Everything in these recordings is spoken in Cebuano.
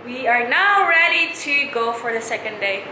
We are now ready to go for the second day.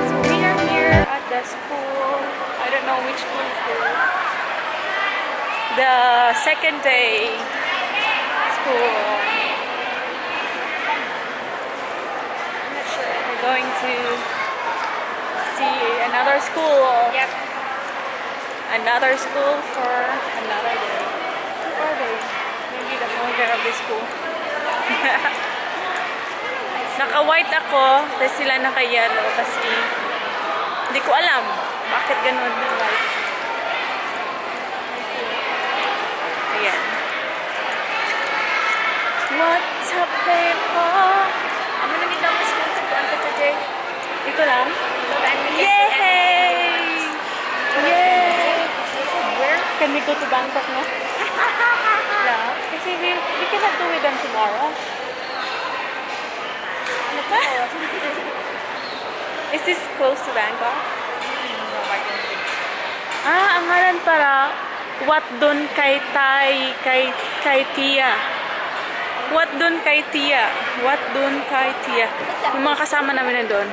So we are here at the school. I don't know which school is this. The second day school. I'm not sure. We're going to see another school. Yep. Another school for another day. Who are they? Maybe the owner of the school. Naka-white ako, tapos sila naka-yellow kasi hindi ko alam bakit ganun na white. Ayan. What's up, people? Amo na nila mas school sa tuan today. Dito lang? Yay! Yay! Where can we go to Bangkok, no? Yeah. Kasi we cannot do with them tomorrow. Ano po? Is this close to Bangkok? No, I don't think so. Ah, ang ngalan pala, Wat Don Kai Tai Kai Kai Tia. Wat Don Kai Tia. Wat Don Kai Tia. Yung mga kasama namin nandun.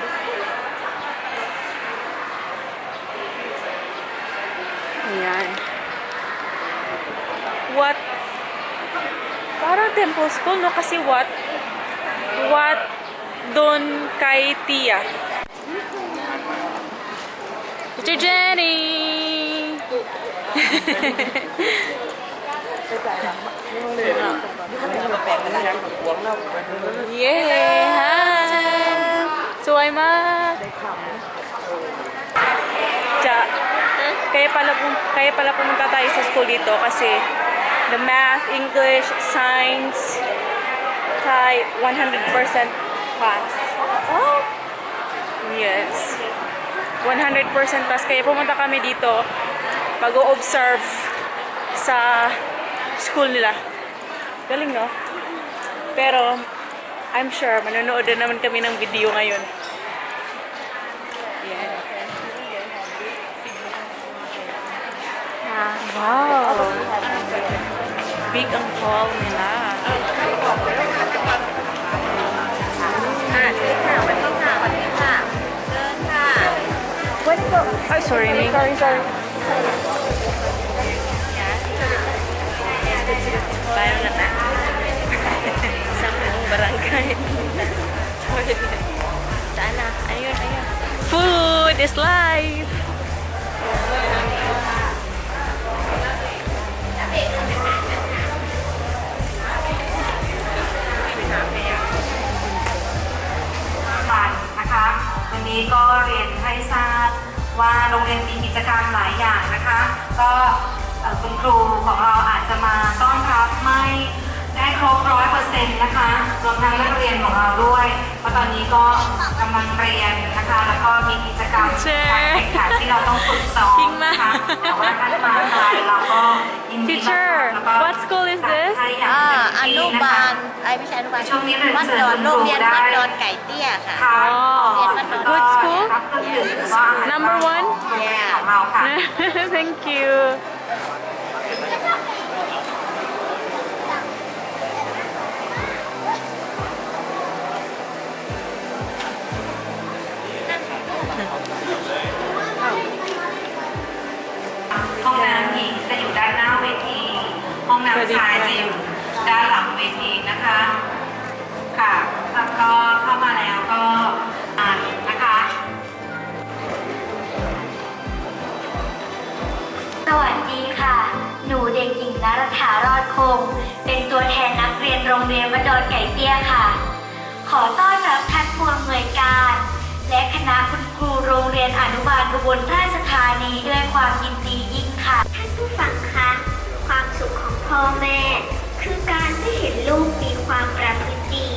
Ayan. Wat. Parang temple school, no? Kasi Wat. Wat Don Kai Tia. Teacher Jenny! Yay! Hi! สวยมาก Cha, kaya pala pumunta tayo sa school dito kasi the math, English, science, Thai, 100% pass. Oh! Yes. 100% pass. Kaya pumunta kami dito mag-o-observe sa school nila. Galing, no? Pero, I'm sure, manonood na naman kami ng video ngayon. Yan. Wow! Big ang hall nila. ค่ะเชิญค่ะสวัสดีค่ะสวัสดีค่ะเชิญค่ะ Ay, sorry, Ming. Sorry, sorry. Parang na ta. Isang buong barangay. Saan na? Ayun, ayun. Food is life! ปันนะคะวันนี้ก็เรียนให้ทราบว่าโรงเรียนมีกิจกรรมหลายอย่างนะคะก็เอ่อคุณครูของเราอาจจะมาต้อนรับไม่ได้ครบ100%นะคะรวมทั้งนักเรียนของเราด้วยเพราะตอนนี้ก็กำลังเรียนนะคะแล้วก็มีกิจกรรม เช่ การแข่งขันที่เราต้องฝึกซ้อมนะคะแต่ว่าท่านมาไกลเราก็ยินดีต้อน Teacher, รับแล้วก็ what school is this? จัดให้อย่าง อ่า เต็ม อนุ ที่นะคะ บาลไอ้ยไม่ใช่อนุบาล ช่วงนี้เรียน วัด เชิญ ดอน คุณครู โรงเรียน ได้ วัดดอนไก่เตี้ยค่ะ ค่ะ Oh, good school? รับเครื่องดื่มหรือว่าอาหาร Number one? ของเราค่ะ Thank you. ห้องน้ำหญิงจะอยู่ด้านหน้าเวทีห้องน้ำชายจะอยู่ด้านหลังเวทีนะคะค่ะแล้วก็เข้ามาแล้วก็อ่านนะคะ สวัสดีค่ะ หนูเด็กหญิงนรฐารอดคง เป็นตัวแทนนักเรียนโรงเรียนวัดดอนไก่เตี้ยค่ะ ขอต้อนรับท่านผู้อำนวยการและคณะคุณครูโรงเรียนอนุ บลราชธานีด้วยความยินดียิ่งค่ะ ท่านผู้ฟังคะ ความสุขของพ่อแม่ คือการได้เห็นลูกมีความประพฤติดี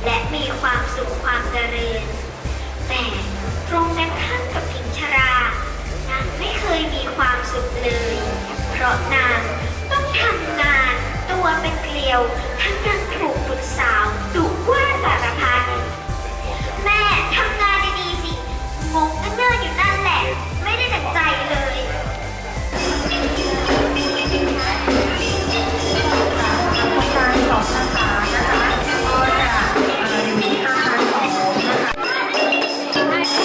และมีความสุขความเจริญ แต่ตรงกันข้ามกับหญิงชรา นางไม่เคยมีความสุขเลย เพราะนางต้องทำงานตัวเป็นเกลียว ทั้งยังถูกบุตรสาวดุว่าสารพัด แม่ทำงานดีๆสิ งงก็เนิ่นอยู่นั่นแหละ ไม่ได้ดั่งใจเลย การสอนภาษานะคะก็จะอยู่ที่อาคาร2นะคะ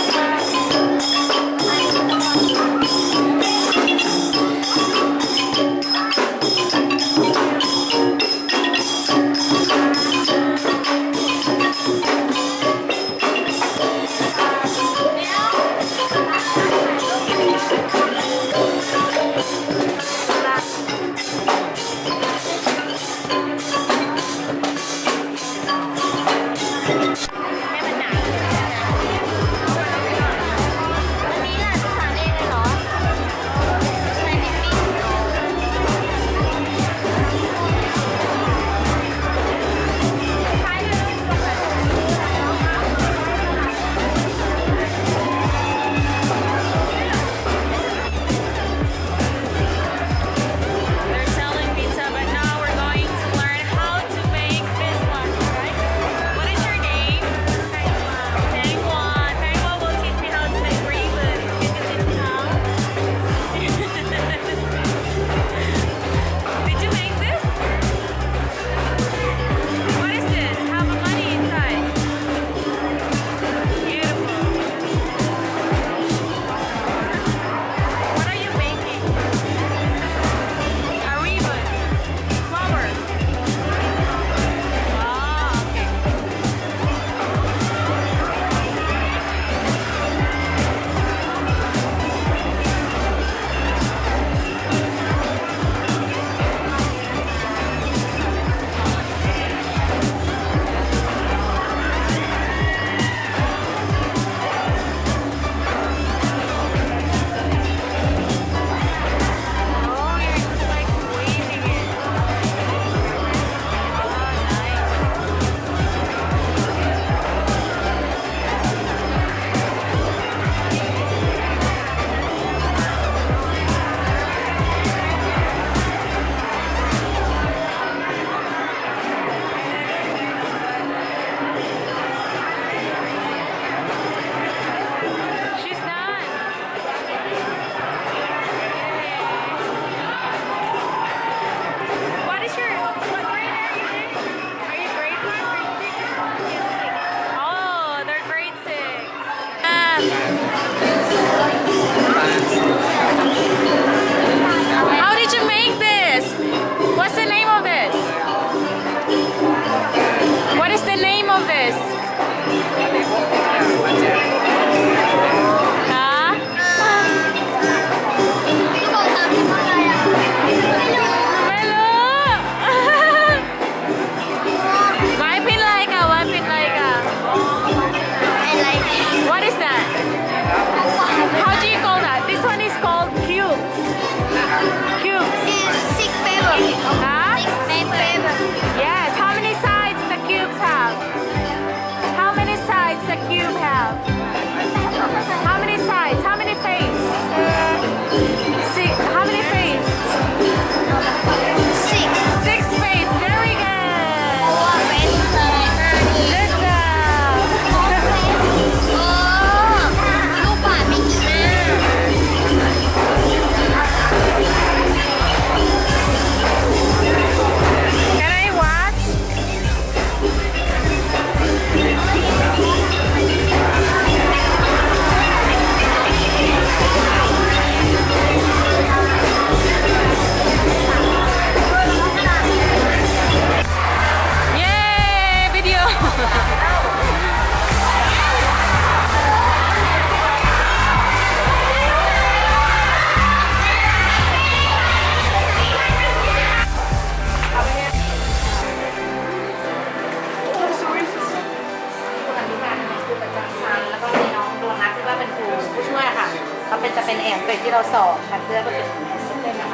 เป็นจะเป็นเองเกรดที่เราสอบคัดเลือกก็เป็นใช่ไหมคะ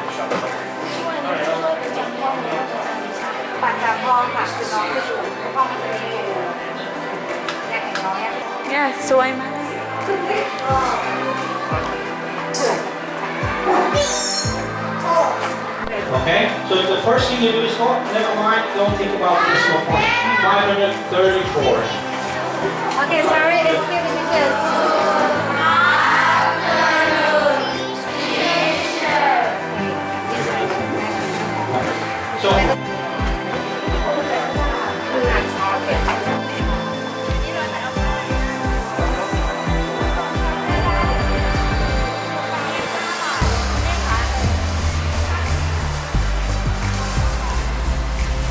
ประจำห้องค่ะคือน้องจะอยู่ทุกห้องมันจะมีอยู่เนี่ยของน้องเนี่ย Yeah, สวยมาก Okay, so the first thing you do is, oh, never mind, don't think about the decimal point. 534. Okay, sorry, excuse me, teachers. So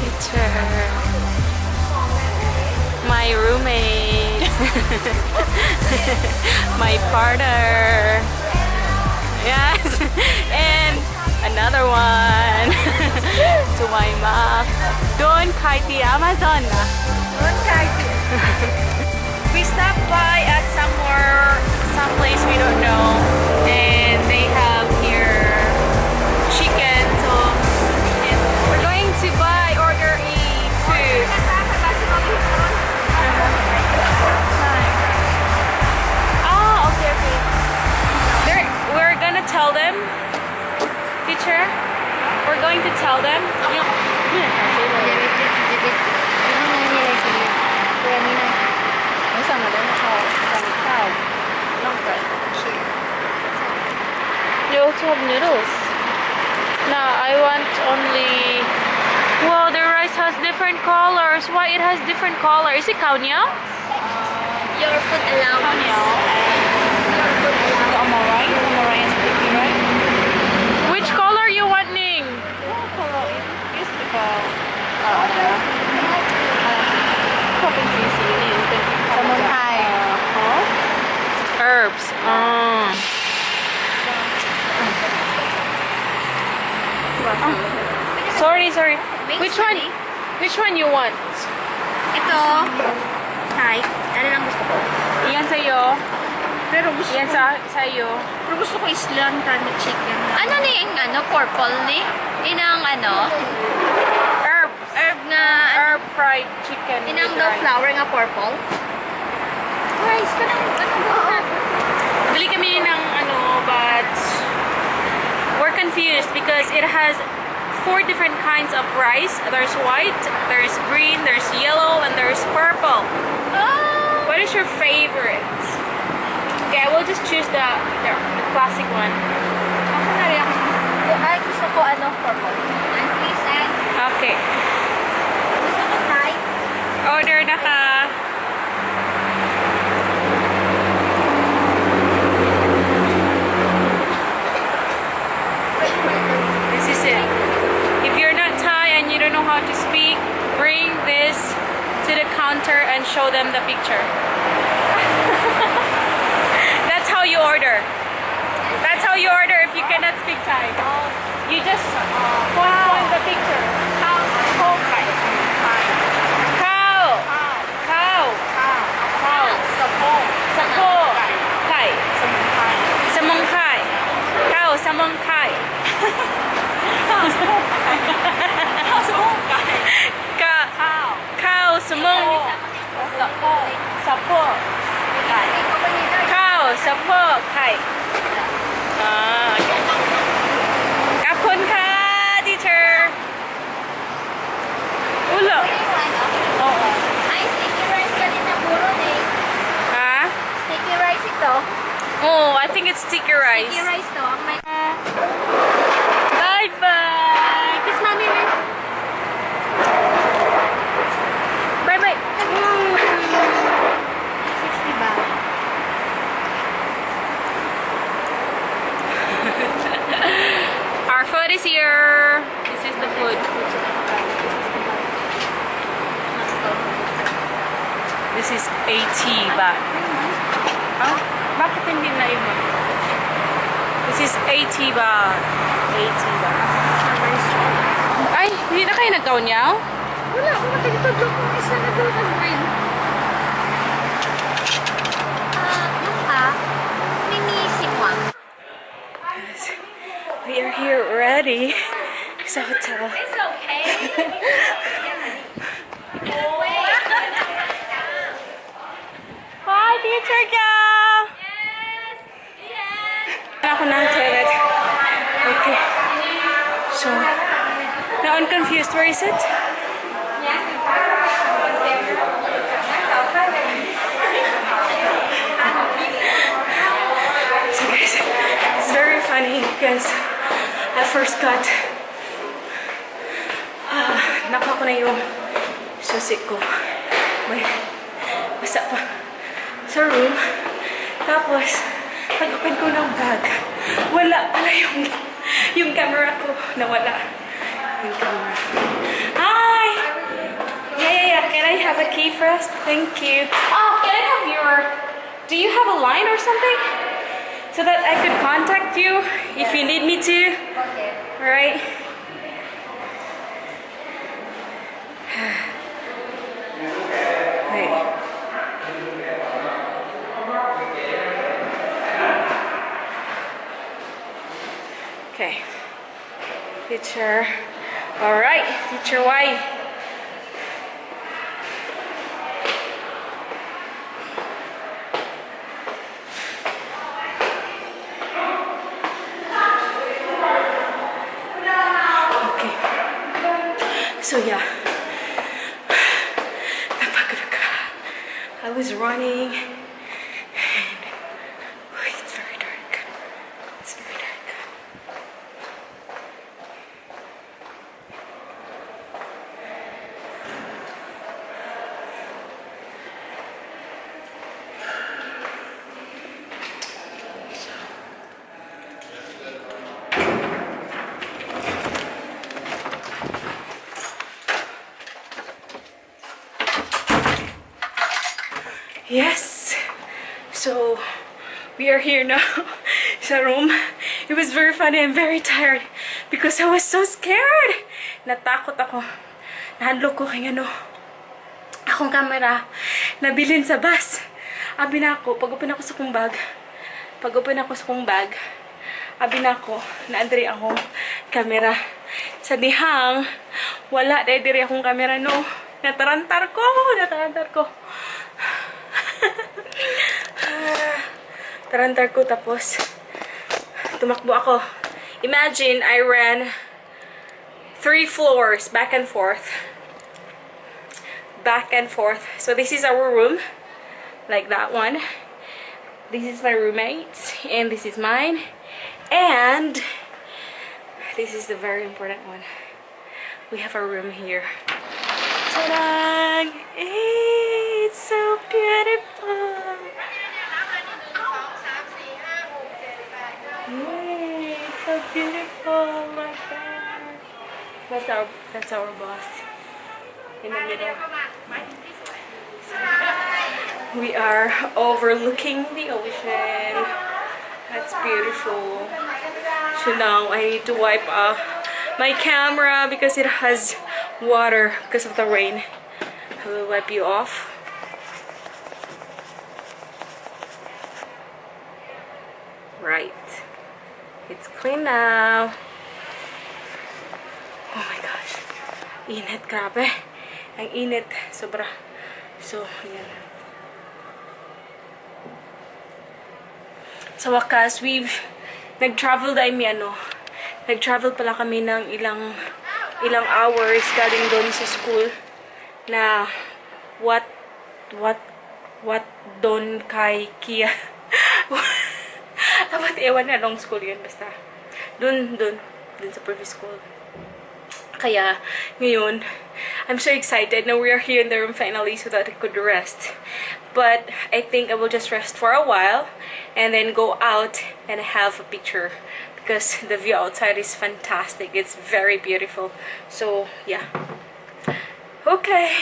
Teacher. My roommate. My partner. Yes. And another one. สวยมาก Doon kay the Amazon นะ We stopped by at somewhere, some place we don't know, and they have here chicken. So we're going to buy, order a food. Oh, okay. There, we're gonna tell them, teacher. We're going to tell them. ไม่สั่งมาได้ไหมคะสั่งข้าวน่องไก่ You also have noodles. No, I want only. Wow, the rice has different colors. Why it has different color? Is it ข้าวเหนียว? Your food allowance. ข้าวเหนียว Your food allowance. Which color you want, Ning? สมุนไพร Herbs. Oh. Sorry, sorry. Which one? Which one you want? Ito. Hi. Ano lang gusto ko? Iyan sa'yo. Pero gusto Iyan sa iyo. Pero gusto ko islan with chicken. Ano ni yung ano, purple ni? Inang ano? Herbs. Herb nga, ano, Herb fried chicken inang with the rice. flower nga purple. Rice ka ng ano ba? Bili kami ng ano, but we're confused because it has four different kinds of rice. There's white, there's green, there's yellow, and there's purple. Oh! What is your favorite? Okay, I will just choose the classic one. Ako na rin ako. Ay, gusto ko ano, purple. And please, and Okay. gusto ko Thai. Order na ka. This is it. If you're not Thai and you don't know how to speak, bring this to the counter and show them the picture. That's how you order. That's how you order if you cannot speak Thai. You just point the picture. ข้าวสะโพกไก่สมุนไพร ข้าว ข้าว ข้าว ข้าว สะโพก สะโพกไก่ สมุนไพร สมองไข่ข้าวสมองไข่ ข้าวสะโพกไก่ข้าวสะโพกไก่ กะ ข้าว ข้าวสมอง สะโพก สะโพก ไก่ ข้าวสะโพกไข่อ่าโอเคขอบคุณค่ะ teacher อุล oo. Ay, sticky rice kanina puro eh. Ha? Sticky rice ito. Oh, I think it's sticky rice. Sticky rice to. May Bye bye. Kiss mommy, man. Bye bye. 60 ba? Our food is here. This is the food. This is 80 baht. Ah, bakit hindi na iba? This is 80 baht. 80 baht. Ay, hindi na kayo nagkaon niyaw? Wala, ako matagtag kung isa na doon ang green. Ah, yung ka, may miisi mo. already sa hotel. It's okay. Hi, Teacher Gal! Yes. Ako ng toilet. Okay. So, now I'm confused. Where is it? So guys, it's very funny because I first got nakuha ko na yung susi ko. May basa pa sa room. Tapos, pag-open ko ng bag, wala pala yung camera ko. Nawala yung camera. Hi! Yeah. Can I have a key first? Thank you. Oh, can I have your... Do you have a line or something? So that I could contact you if you need me to? Okay. All right. Wait. Okay. Teacher. All right, Teacher Y. Okay. So yeah. Napagod ako. I was running and it's very dark. It's very dark. Yes. So we are here now sa room. It was very funny. I'm very tired because I was so scared. Natakot ako. Nahadlok ko kay ano. Akong camera nabilin sa bus. Abi nako, pag open ako sa kong bag, pag open ako sa kong bag, abi nako, naa diri akong camera. Sa dihang, wala dahil diri akong camera, no. Natarantar ko, natarantar ko. Tarantar ko tapos tumakbo ako. Imagine I ran three floors back and forth. Back and forth. So this is our room. Like that one. This is my roommate's and this is mine. And this is the very important one. We have a room here. Ta-da! It's so beautiful. Yay, it's so beautiful like that. That's our boss in the middle. We are overlooking the ocean. That's beautiful. So now I need to wipe off my camera because it has water because of the rain. I will wipe you off. Right. It's clean now. Oh my gosh. Init, grabe. Ang init. Sobra. So, ayan. Sa wakas, we've nag-travel dahil mi ano, nag-travel pala kami ng ilang ilang hours galing doon sa school na what Don Kai Kia. Dapat ewan na long school yun basta. Dun sa previous school. Kaya, ngayon, I'm so excited na we are here in the room finally so that I could rest. But I think I will just rest for a while and then go out and have a picture because the view outside is fantastic. It's very beautiful. So, yeah. Okay.